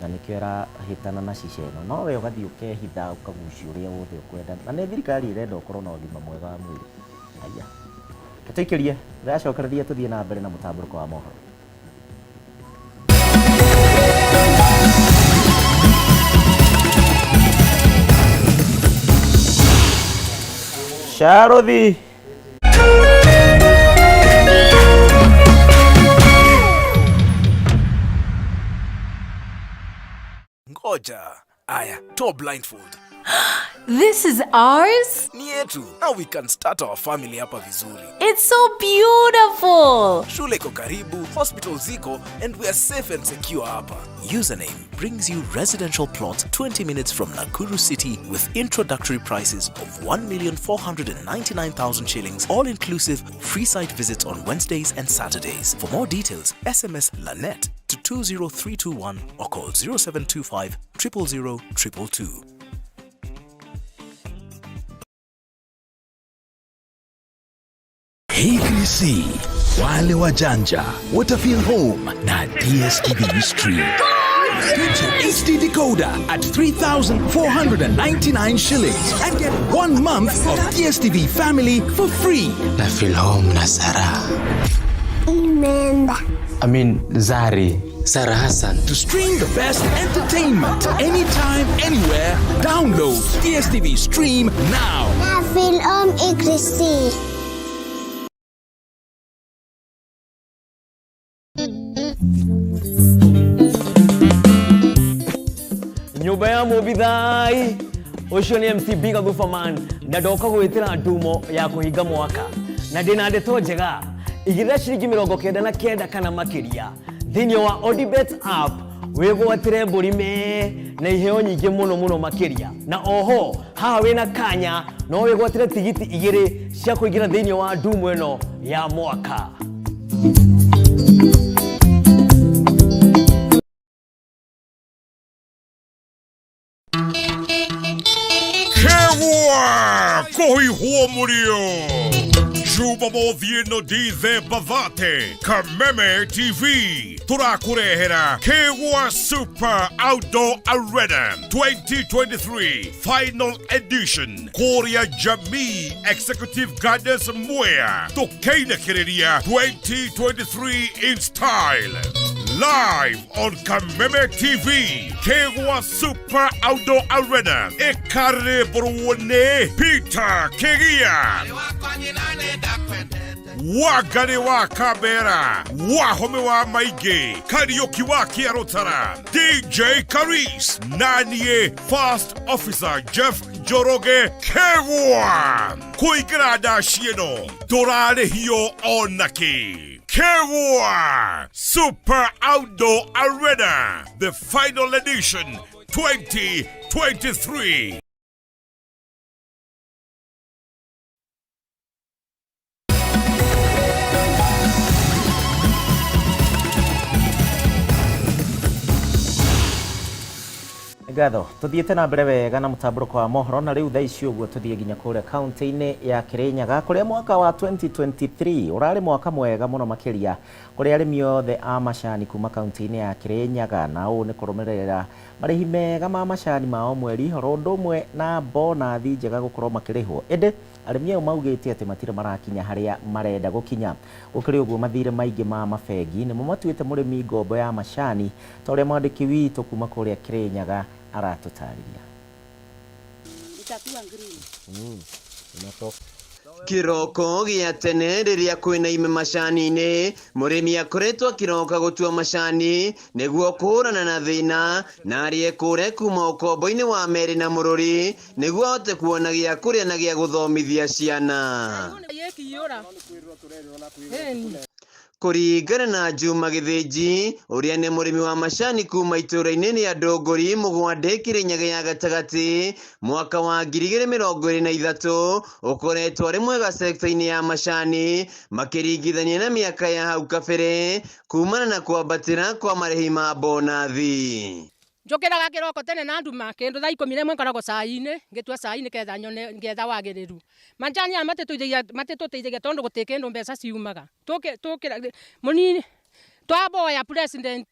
na nĩkĩo ĩrahĩtana na shisha ĩno, no we ũgathiĩ ũkehitha ũkagucia ũrĩa wothe ũkwenda, na nĩ thirikari ĩrenda ũkorwo na ũgima mwega wa mwĩrĩ. Aya, tũikĩrie ndĩracokereria tũthiĩ na mbere na mũtambũrũko wa mohoro. Sharothi. Ngoja. Aya, toa blindfold. This is ours? Ni yetu. Now we can start our family hapa vizuri. It's so beautiful. Shule iko karibu, hospital ziko, and we are safe and secure hapa. Username brings you residential plot 20 minutes from Nakuru City with introductory prices of 1,499,000 shillings, all inclusive, free site visits on Wednesdays and Saturdays. For more details, SMS LANET to 20321 or call 0725 000 222. KBC, wale wajanja watafeel home na DSTV Stream. Get your HD decoder at 3,499 shillings and get 1 month of DSTV Family for free. Na feel home na Sarah. Imenda. I mean Zari. Sarah Hassan. To stream the best entertainment anytime, anywhere, download DSTV Stream now. Na feel home ICC. Nyũmba ya mũbithai ũcio nĩ MC Big Gufaman na ndoka gwĩtĩra ndumo ya kũhinga mwaka na ndĩna ndeto njega igĩrĩra ciringi 99 kana makĩria thĩinĩ wa Odibet app wĩgwatĩre mbũri me na iheo nyingĩ mũno mũno makĩria na oho haha wĩna kanya no wĩgwatĩre tigiti igĩrĩ cia kũingĩra thĩinĩ wa ndumo ĩno ya mwaka. Koihua murio. Jumamothi ĩno Dithemba 30, Kameme TV tũrakũrehera Kĩgwa Super Outdoor Arena 2023 Final Edition kũrĩa Jamii Executive Gardens Mwea, tũkĩinĩkĩrĩria 2023 in style. Live on Kameme TV, Kĩgwa Super Outdoor Arena, ĩkarĩmbũrwo nĩ Peter Kĩgia, Wangari wa Kabera, Wahome wa Maingĩ, Kariũki wa Kĩarũtara, DJ Karis, na niĩ First Officer Jeff Njoroge Kĩgwa. Kũingĩra ndaci ĩno ndũrarĩhio onakĩ. Kĩgwa Super Outdoor Arena, the final edition 2023. Ngatho tuthiĩte na mbere wega na mũtambũrũko wa mohoro na rĩu thaa ici ũguo tũthiĩ nginya kũrĩa kaunti-inĩ ya Kirinyaga kũrĩa mwaka wa 2023 ũrarĩ mwaka mwega mũno makĩria kũrĩ arĩmi othe a macani kuma kaunti-inĩ ya Kirinyaga na ũũ nĩ kũrũmĩrĩra marĩhi mega ma macani ma o mweri oro ũndũ ũmwe na bonathi njega gũkorwo makĩrĩhwo ĩndĩ arĩmi ayo maugĩte atĩ matirĩ marakinya harĩa marenda gũkinya. Gũkĩrĩ ũguo mathirĩ maingĩ ma mabengi nĩmo matuĩte mũrĩmi ngombo ya macani ta ũrĩa mwandĩki witũ kuma kũrĩa Kirinyaga aratũtarĩria. Kĩroko gĩa tene rĩrĩa kwĩna ime macani-inĩ, mũrĩmi akoretwo akĩroka gũtua macani nĩguo kũhũrana na thĩna na arĩe kũre kuma ũkombo-inĩ wa Meri na Mũrũri nĩguo ahote kuona gĩa kũrĩa na gĩa gũthomithia ciana. Kũringana na Juma Gĩthĩnji ũrĩa nĩ mũrĩmi wa macani kuma itũũra-inĩ rĩa Ndũngũri Mũgwandĩ Kĩrĩnyaga ya gatagatĩ mwaka wa 2023 ũkoretwo arĩ mwega sekta-inĩ ya macani makĩringithania na mĩaka ya hau kabere kumana na kwambatĩra kwa marĩhi ma bonathi. Njũkĩraga kĩroko tene na nduma kĩndũ thaa 11 ngoragwo cai-inĩ ngĩtua cai nĩgetha nyone ngetha wagĩrĩru. Manjani aya matitũteithagia tondũ gũtirĩ kĩndũ mbeca ciumaga. Tũkĩra mũnini twaboya president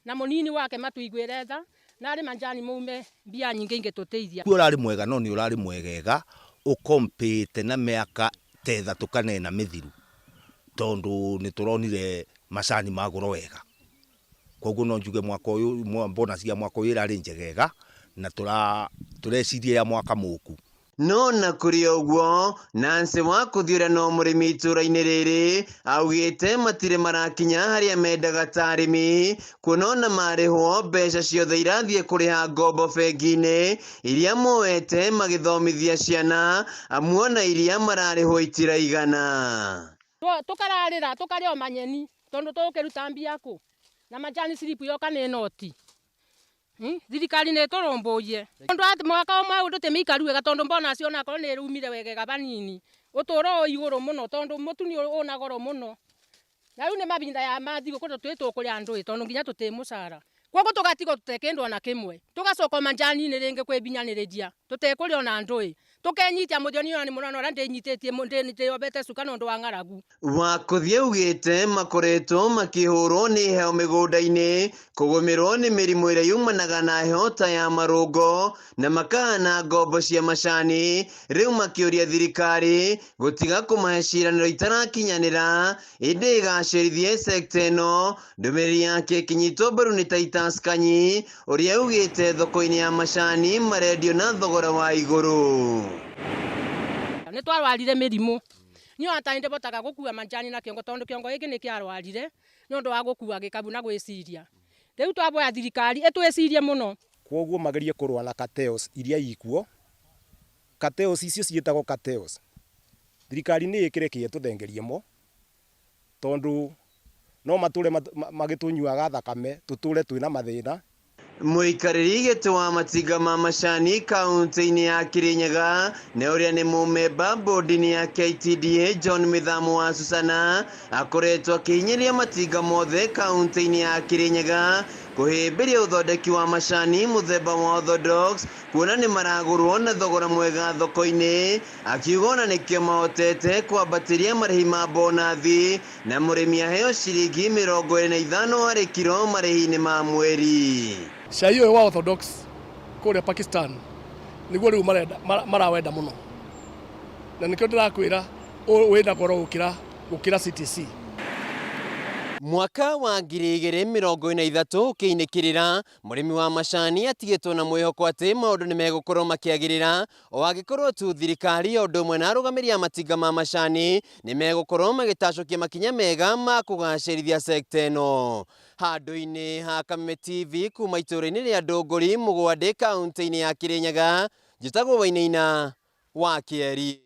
na mũnini wake matuiguĩre tha na arĩ manjani maume mbia nyingĩ ingĩtũteithia. Kuo ũrarĩ mwega no nĩ ũrarĩ mwegega ũkompĩte na mĩaka ta 3 kana 4 mĩthiru tondũ nĩ tũronire macani magũrwo wega. Koguo no njuge mwaka ũyũ bonus ya mwaka ũyũ ĩrarĩ njegega na tũreciria ya mwaka mũku. No na kũrĩ ũguo Nancy wa kũthiũra no mũrĩmi itũũra-inĩ rĩrĩ augĩte matirĩ marakinya harĩa mendaga ta arĩmi kuona ona marĩhwo mbeca ciothe irathiĩ kũrĩha ngombo bengi-inĩ iria moete magĩthomithia ciana amu ona iria mararĩhwo itiraigana. Tũkararĩra tũkarĩa o manyeni tondũ tũgũkĩruta mbia kũ na majani slip yoka nĩ noti. Thirikari nĩ ĩtũrũmbũiye tondu ati mwaka ũmwe ũndũ ti mĩikaru wega tondu bonus ona akorwo nĩ ĩrumire wegega vanini ũtũũro wĩ igũrũ mũno tondu mũtu nĩ ũna goro mũno na rĩu nĩ mahinda ya mathigũkũ tondũ twĩ tũkũrĩa ndũĩ tondu nginya tũtĩ mũcara koguo tũgatigwo tũte kĩndũ ona kĩmwe tũgacoka manjani-inĩ rĩngĩ kwĩbinyanĩrĩria tũtekũrĩa ona ndũĩ tukenyitia mũthoni ona nĩ mũrona ũrĩa ndĩnyitĩtie ndĩombete cuka nĩ ũndũ wa ng'aragu. Wa kũthiĩ augĩte makoretwo makĩhũrwo nĩ heho mĩgũnda-inĩ kũgũmĩrwo nĩ mĩrimũ ĩrĩa yumanaga na heho ta ya marũngo na makahana ngombo cia macani rĩu makĩũria thirikari gũtiga kũmahe ciĩranĩro itarakinyanĩra ĩndĩ ĩgacĩrithie sekta ĩno. Ndũmĩrĩri yake ĩkĩnyitwo mbaru nĩ Titus Kanyi ũrĩa augĩte thoko-inĩ ya macani marendio na thogora wa igũrũ. Nĩ twarwarire mĩrimũ niĩ ona ta nĩndĩbotaga gũkua manjani na kĩongo tondũ kĩongo gĩkĩ nĩ kĩarwarire nĩ ũndũ wa gũkua gĩkabu na gwĩciria. Rĩu twaboya thirikari ĩtwĩcirie mũno. Kwoguo magerie kũrũa na cartels iria ikuo. Cartels icio ciĩtagwo cartels. Thirikari nĩ ĩkĩre kĩo tũthengerie mo tondũ no matũre magĩtũnyuaga thakame tũtũre twĩna mathĩna. Mũikarĩri gĩtĩ wa matinga ma macani kaunti-inĩ ya Kirinyaga na ũrĩa nĩ mũmemba bodi-inĩ ya KTDA John Mĩthamo wa Susana akoretwo akĩhinyĩrĩria matinga mothe kaunti-inĩ ya Kirinyaga kũhĩmbĩria ũthondeki wa macani mũthemba wa Orthodox kuona nĩ maragũrwo na thogora mwega thoko-inĩ akiuga ona nĩkĩo mahotete kwambatĩria marĩhi ma bonathi na mũrĩmi aheo ciringi 25 harĩ kiro marĩhi-inĩ ma mweri. Cai ũyũ wa Orthodox kũrĩa Pakistan nĩguo rĩu marawenda mũno na nĩkĩo ndĩrakwĩra wĩna goro gũkĩra CTC. Mwaka wa 2023 ũkĩinĩkĩrĩra mũrĩmi wa macani atigĩtwo na mwĩhoko atĩ maũndũ nĩ megũkorwo makĩagĩrĩra o angĩkorwo tu thirikari o ũndũ ũmwe na arũgamĩrĩri a matinga ma macani nĩ megũkorwo magĩtacũkia makinya mega ma kũgacĩrithia sekta ĩno. Handũ-inĩ ha Kameme TV kuma itũũra-inĩ rĩa Ndũngũri Mũgwandĩ kaunti-inĩ ya Kirinyaga njĩtagwo Wainaina wa Kĩeri.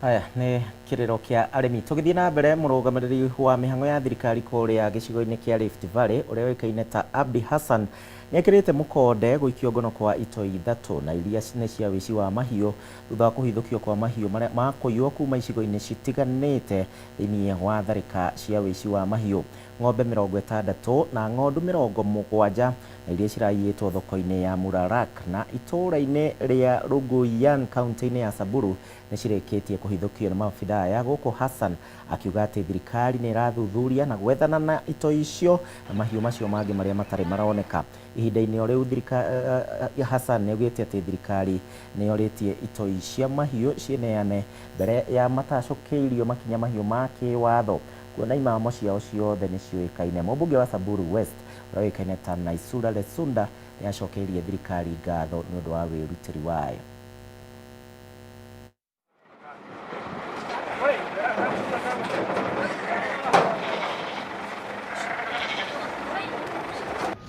Haya nĩ kĩrĩro kĩa arĩmi. Tũgĩthiĩ na mbere, mũrũgamĩrĩri wa mĩhang'o ya thirikari kũrĩa gĩcigo-inĩ kĩa Rift Valley ũrĩa ũĩkaine ta Abdi Hassan nĩ ekĩrĩte mũkonde gũikio ngono kwa itoi 3 na iria nĩ cia wĩici wa mahiũ thutha wa kũhithũkio kwa mahiũ marĩa makũiywo kuma icigo-inĩ citiganĩte thĩinĩ wa tharĩka cia wĩici wa mahiũ. Ng'ombe 60 na ng'ondu 70 na iria ciraiyĩtwo thoko-inĩ ya Murarak na itũũra-inĩ rĩa Ruguyan kaunti-inĩ ya Samburu nĩ cirĩkĩtie kũhithũkio nĩ maabithaa aya, gũkũ Hassan akiuga atĩ thirikari nĩ ĩrathuthuria na gwethana na itoi icio na mahiũ macio mangĩ marĩa matarĩ maroneka. Ihinda-inĩ o rĩu Hassan nĩ augĩte atĩ thirikari nĩ yorĩtie itoi cia mahiũ ciĩneane mbere ya matacũkĩirio makinya mahiũ ma kĩwatho kuona imamo ciao ciothe nĩ ciũĩkaine. Mũmbunge wa Samburu West ũrĩa ũĩkaine ta Naisula Lesunda nĩ acokeirie thirikari ngatho nĩ ũndũ wa wĩrutĩri wayo.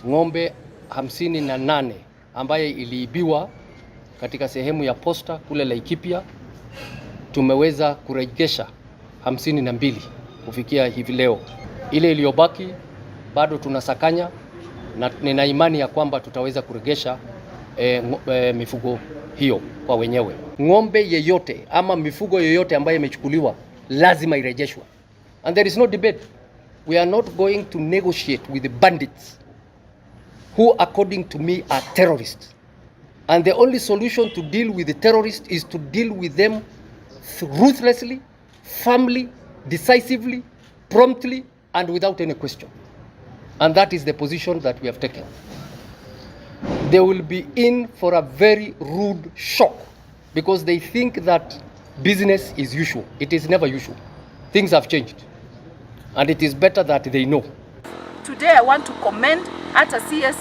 Ng'ombe 58 ambaye iliibiwa katika sehemu ya Posta kule Laikipia, tumeweza kurejesha 52 kufikia hivi leo. Ile iliyobaki bado tunasakanya na nina imani ya kwamba tutaweza kurejesha mifugo hiyo kwa wenyewe. Ng'ombe yeyote ama mifugo yoyote ambayo imechukuliwa lazima irejeshwe. And there is no debate. We are not going to negotiate with the bandits who according to me are terrorists. And the only solution to deal with the terrorists is to deal with them ruthlessly, firmly, decisively, promptly, and without any question. And that is the position that we have taken. They will be in for a very rude shock because they think that business is usual. It is never usual. Things have changed. And it is better that they know. Today I want to commend hata CS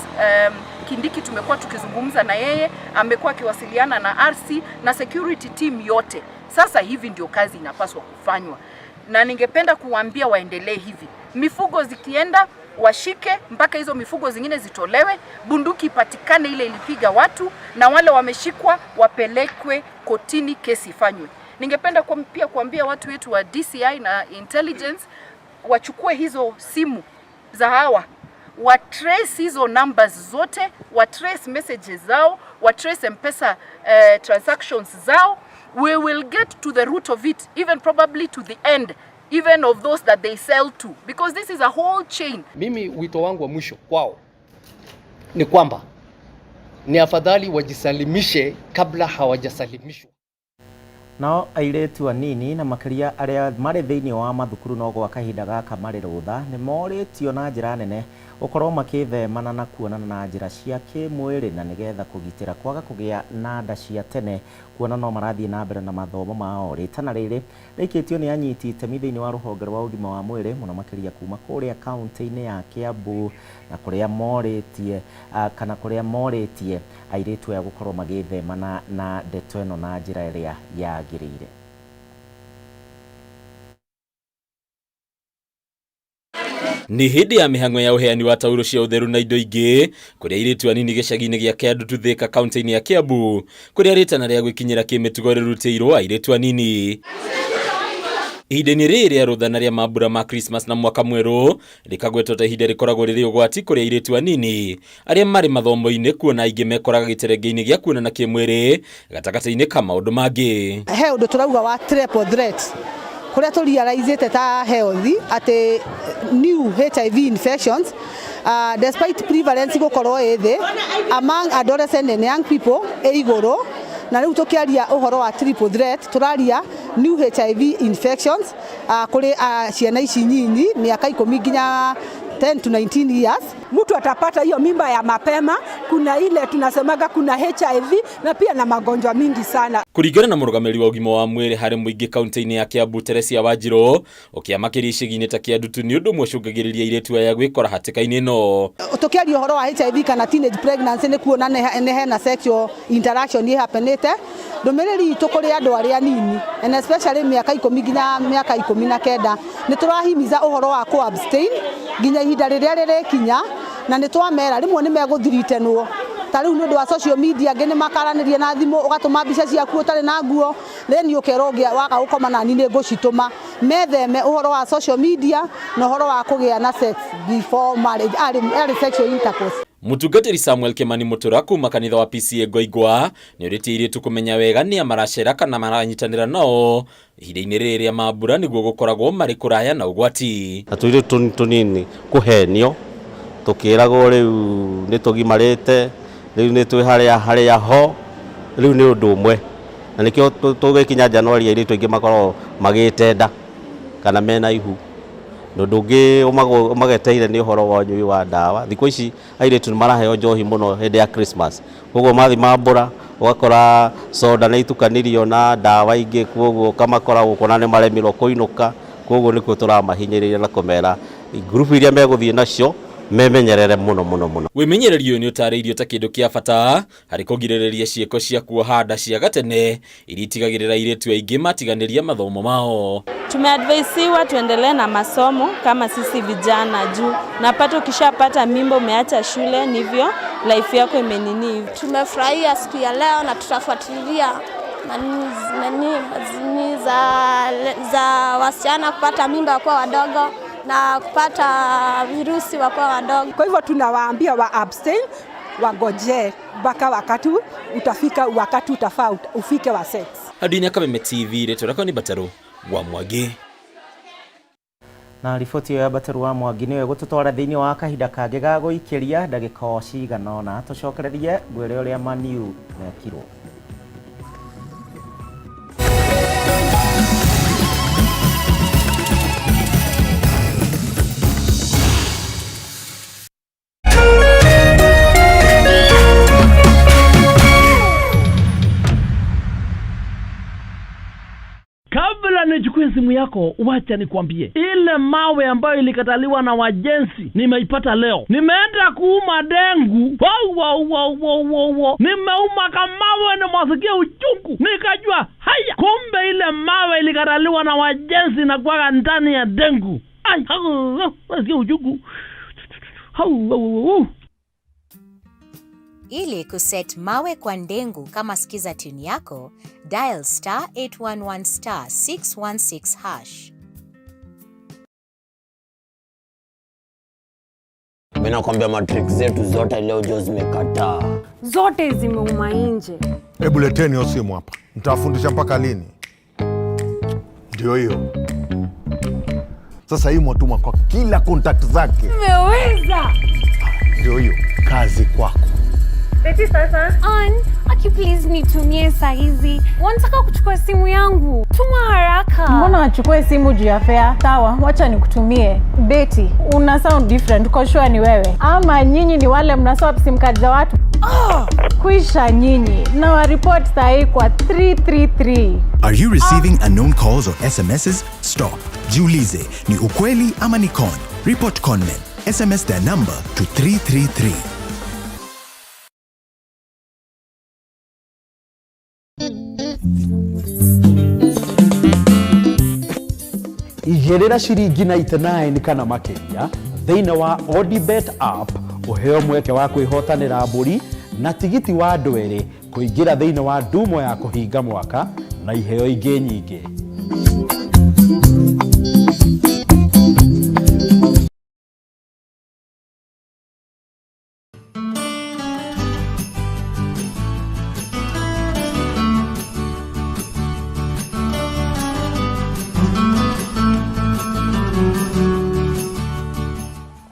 Kindiki, tumekuwa tukizungumza na yeye, amekuwa akiwasiliana na RC na security team yote. Sasa hivi ndio kazi inapaswa kufanywa, na ningependa kuwaambia waendelee hivi. Mifugo zikienda washike mpaka hizo mifugo zingine zitolewe, bunduki ipatikane ile ilipiga watu, na wale wameshikwa wapelekwe kotini, kesi ifanywe. Ningependa pia kuambia watu wetu wa DCI na intelligence wachukue hizo simu za hawa, wa trace hizo numbers zote, wa trace messages zao, wa trace M-Pesa transactions zao. We will get to the root of it, even probably to the end, even of those that they sell to, because this is a whole chain. Mimi wito wangu wa mwisho kwao ni kwamba ni afadhali wajisalimishe kabla hawajasalimishwa. Nao airĩtu anini na makĩria arĩa marĩ thĩinĩ wa mathukuru no gwa kahinda gaka marĩ rũtha nĩ morĩtio na njĩra nene gũkorwo makĩthemana na kuonana na njĩra cia kĩmwĩrĩ na nĩgetha kũgitĩra kwaga kũgĩa na nda cia tene kuona no marathiĩ na mbere na mathomo mao. Rĩtana rĩrĩ rĩikĩtio nĩ anyiti itemi thĩinĩ wa rũhonge rwa ũgima wa mwĩrĩ mũno makĩria kuma kũrĩa kaunti-inĩ ya Kiambu na kũrĩa morĩtie kana kũrĩa morĩtie airĩtu aya gũkorwo magĩthemana na ndeto ĩno na njĩra ĩrĩa yagĩrĩire. Nĩ hĩndĩ ya mĩhang'o ya ũheani wa tauro cia ũtheru na indo ingĩ kũrĩa airĩtu anini gĩcagi-inĩ gĩa Kĩandutu Thika kaunti-inĩ ya Kiambu kũrĩa rĩtana rĩa gwĩkinyĩra kĩmĩtugo rĩrutĩirwo airĩtu anini. Ihinda-inĩ rĩrĩ rĩa rũtha na rĩa mambura ma Christmas na mwaka mwerũ rĩkagwetwo ta ihinda rĩkoragwo rĩrĩ ũgwati kũrĩ airĩtu anini arĩa marĩ mathomo-inĩ kuona aingĩ mekoraga gĩterenge-inĩ gĩa kuonana kĩmwĩrĩ gatagatĩ-inĩ ka maũndũ mangĩ. He ũndũ tũrauga wa triple threat kuria tu realizete ta health ati new HIV infections despite prevalence gukorwo ĩ thĩ among adolescent and young people ĩ igũrũ, na rĩu tũkĩaria ũhoro wa triple threat tũraria new HIV infections kũrĩ ciana ici nyinyi mĩaka 10 nginya 10 to 19 years. Mtu atapata hiyo mimba ya mapema, kuna ile tunasemaga kuna HIV na pia na magonjwa mingi sana. Kuringana na mũrũgamĩrĩri wa ũgima wa mwĩrĩ harĩ mũingĩ kaunti-inĩ ya Kiambu Teresia Wanjiru, ũkĩamakĩria icagi-inĩ ta Kĩandutu nĩ ũndũ ũmwe ũcũngagĩrĩria airĩtu aya gwĩkora hatĩka-inĩ ĩno. Tũkĩaria ũhoro wa HIV kana teenage pregnancy nĩ kuona nĩ hena sexual interaction ĩhapenĩte. Ndũmĩrĩri itũ kũrĩ andũ arĩa anini and especially mĩaka 10 nginya mĩaka 19 nĩ tũrahimiza ũhoro wa kũ abstain nginya ihinda rĩrĩa rĩrĩkinya, na nĩ twamera rĩmwe nĩ megũthiritenwo ta rĩu nĩ ũndũ wa social media, angĩ nĩ makaranĩria na thimũ ũgatũma mbica ciaku ũtarĩ na nguo, then ũkerwo waga gũkoma nani nĩ ngũcitũma. Metheme ũhoro wa social media na ũhoro wa kũgĩa na sex before marriage, early sexual intercourse. Mũtungatĩri Samuel Kĩmani Mũtũra kuma kanitha wa PCEA Ngoingwa nĩ ũrĩtie airĩtu kũmenya wega nĩa maracera kana maranyitanĩra nao ihinda-inĩ rĩrĩ rĩa mambura nĩguo gũkoragwo marĩ kũraya na ũgwati. Na tũirĩtu tũnini kũhenio tũkĩragwo rĩu nĩ tũgimarĩte, rĩu nĩ twĩ harĩa harĩa ho, rĩu nĩ ũndũ ũmwe. Na nĩkĩo tũgĩkinya Januari airĩtu aingĩ makoragwo magĩte nda kana mena ihu. Na ũndũ ũngĩ ũmageteire nĩ ũhoro wa ũnyui wa ndawa. Thikũ ici airĩtu nĩ maraheo njohi mũno hĩndĩ ya Christmas. Koguo mathiĩ mambũra ũgakora soda nĩ itukanirio na ndawa ingĩ, koguo ũkamakora gũkũ na nĩ maremirwo kũinũka. Koguo nĩkuo tũramahinyĩrĩria na kũmera ngurubu iria megũthiĩ nacio memenyerere mũno mũno mũno. Wĩmenyereri ũyũ nĩ ũtarĩirio ta kĩndũ kĩa bata harĩ kũgirĩrĩria ciĩko cia kuoha nda cia gatene iria itigagĩrĩra airĩtu aingĩ matiganĩria mathomo mao. Tumeadvaisiwa tuendelee na masomo kama sisi vijana juu napata ukishapata mimba umeacha shule nivyo life yako imenini hivi. Tumefurahia siku ya leo na tutafuatilia nani za wasichana kupata mimba wakiwa wadogo na kupata virusi wakiwa wadogo. Kwa hivyo tunawaambia wa abstain, wangojee mpaka wakati utafika, wakati utafaa ufike wa sex. Handũ-inĩ ya Kameme TV, rĩtwa rĩakwa nĩ Mbatarũ wa Mwangi. Na riboti ĩyo ya Mbatarũ wa Mwangi nĩyo ĩgũtũtwara thĩinĩ wa kahinda kangĩ ga gũikĩria ndagĩka o cigana ũna tũcokererie ngwĩre ũrĩa Maniu mekirwo. Kabla nichukue simu yako, wacha nikwambie, ile mawe ambayo ilikataliwa na wajenzi nimeipata leo. Nimeenda kuuma dengu, wow, wow, wow, wow, wow, wow. Nimeuma kamawe, nimwasikia uchungu, nikajua haya, kumbe ile mawe ilikataliwa na wajenzi na kuwaga ndani ya dengu. Ai, hau, nasikia uchungu. Hau, hau, hau. Ili kuset mawe kwa ndengu kama skiza tune yako, dial star 811 star 616 hash. Mimi nakwambia matrick zetu zote leo jo zimekataa. Zote zimeuma nje. Hebu leteni hiyo simu hapa. Nitawafundisha mpaka lini? Ndio hiyo. Sasa hii mwatuma kwa kila contact zake. Nimeweza. Ndio hiyo, kazi kwako. Beti sasa. Ann, aki please nitumie saa hizi. Wanataka kuchukua simu yangu. Tuma haraka. Mbona wachukue simu juu ya fare? Sawa, wacha nikutumie. Beti, una sound different, uko sure ni wewe? Ama nyinyi ni wale mna swap sim card za watu? Oh, kuisha nyinyi. Na wa report saa hii kwa 333. Are you receiving unknown calls or SMSs? Stop. Jiulize, ni ukweli ama ni con? Report conmen. SMS their number to 333. Igĩrĩra ciringi 99 kana makĩria thĩinĩ wa Odibet app ũheo mweke wa kwĩhotanĩra mbũri na tigiti wa andũ erĩ kũingĩra thĩinĩ wa ndumo ya kũhinga mwaka na iheo ingĩ nyingĩ.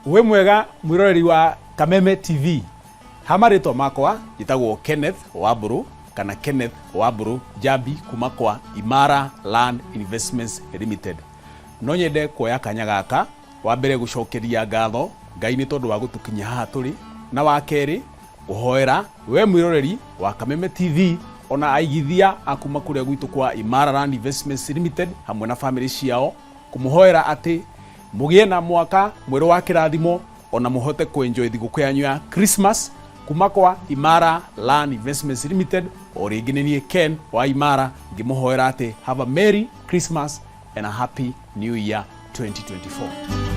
Wĩ mwega mwĩroreri wa Kameme TV. Ha marĩtwa makwa njĩtagwo Kenneth Wambũrũ kana Kenneth Wambũrũ Njambi kuma kwa Imara Land Investments Limited. No nyende kuoya kanya gaka wa mbere gũcokeria ngatho Ngai nĩ tondũ wa gũtũkinyia haha tũrĩ, na wa kerĩ kũhoera we mwĩroreri wa Kameme TV ona aigithia a kuma kũrĩa gwitũ kwa Imara Land Investments Limited hamwe na famĩlĩ ciao, kũmũhoera atĩ mũgĩe na mwaka mwerũ wa kĩrathimo ona mũhote kũenjoy thigũkũ yanyu ya Christmas kuma kwa Imara Land Investments Limited. O rĩngĩ nĩ niĩ Ken wa Imara ngĩmũhoera atĩ have a Merry Christmas and a Happy New Year 2024.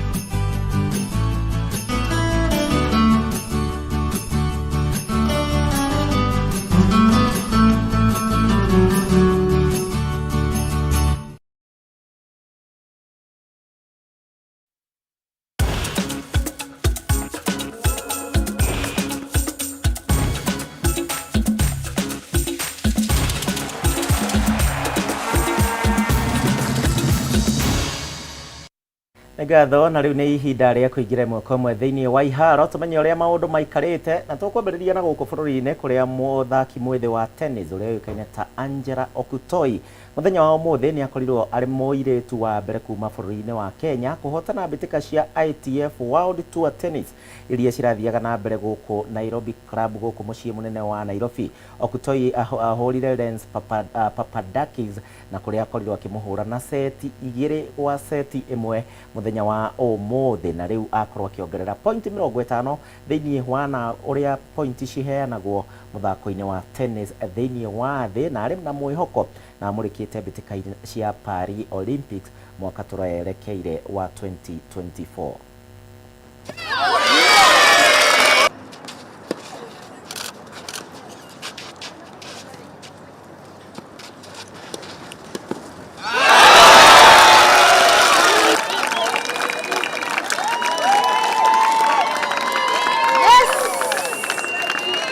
Nĩ ngatho na rĩu nĩ ihinda rĩa kũingĩra ĩmwe kwa ĩmwe thĩinĩ wa iharo tũmenye ũrĩa maũndũ maikarĩte na tũkwambĩrĩria na gũkũ bũrũri-inĩ kũrĩa mũthaki mwĩthĩ wa tennis ũrĩa ũĩkaine ta Angela Okutoi mũthenya wa ũmũthĩ nĩ akorirwo arĩ mũirĩtu wa mbere kuma bũrũri-inĩ wa Kenya kũhotana mbĩtĩka cia ITF World Tour Tennis iria cirathiaga na mbere gũkũ Nairobi Club gũkũ mũciĩ mũnene wa Nairobi. Okutoi ahũrire Lens Papadakis na kũrĩa akorirwo akĩmũhũra na seti igĩrĩ gwa seti ĩmwe mũthenya wa ũmũthĩ na rĩu akorwo akĩongerera pointi 50 thĩinĩ wa na ũrĩa pointi ciheanagwo mũthako-inĩ wa tennis thĩinĩ wa thĩ na arĩ na mwĩhoko na amũrĩkĩte mbĩtĩka cia Paris Olympics mwaka tũrerekeire wa 2024.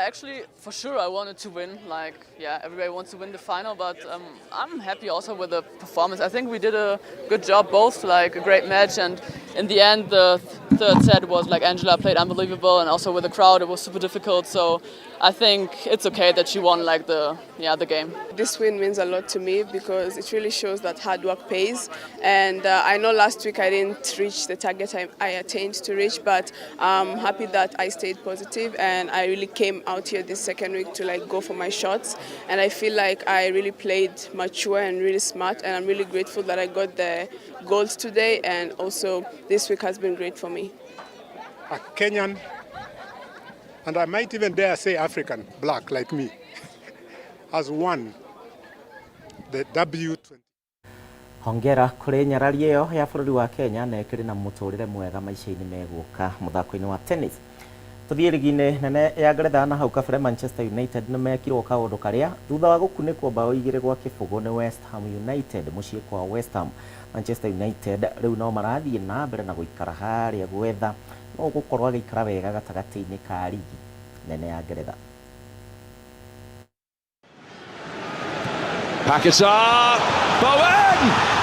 Actually, for sure, I wanted to win. Like, yeah, everybody wants to win the final, but I'm happy also with the performance. I think we did a good job both, like a great match, and in the end, the third set was like Angela played unbelievable, and also with the crowd, it was super difficult. So I think it's okay that she won like the the game. This win means a lot to me because it really shows that hard work pays. And I know last week I didn't reach the target I attained to reach, but I'm happy that I stayed positive and I really came out here this second week to like go for my shots. And I feel like I really played mature and really smart, and I'm really grateful that I got the goals today, and also this week has been great for me. A Kenyan, and I might even dare say African, black like me, has won the W20. Hongera kũrĩ nyarari ĩyo ya bũrũri wa Kenya na ĩkĩrĩ na mũtũrĩre mwega maica-inĩ megũka mũthako-inĩ wa tennis. Tũthiĩ rigi-inĩ nene ya Ngeretha na hau kabere Manchester United nĩ mekirwo kaũndũ karĩa thutha wa gũkunĩkwo bao 2-0 nĩ West Ham United mũciĩ kwa West Ham. Manchester United rĩu no marathiĩ na mbere na gũikara harĩa gwetha no gũkorwo agĩikara wega gatagatĩ-inĩ ka rigi nene ya Ngeretha. Paquetá, Bowen!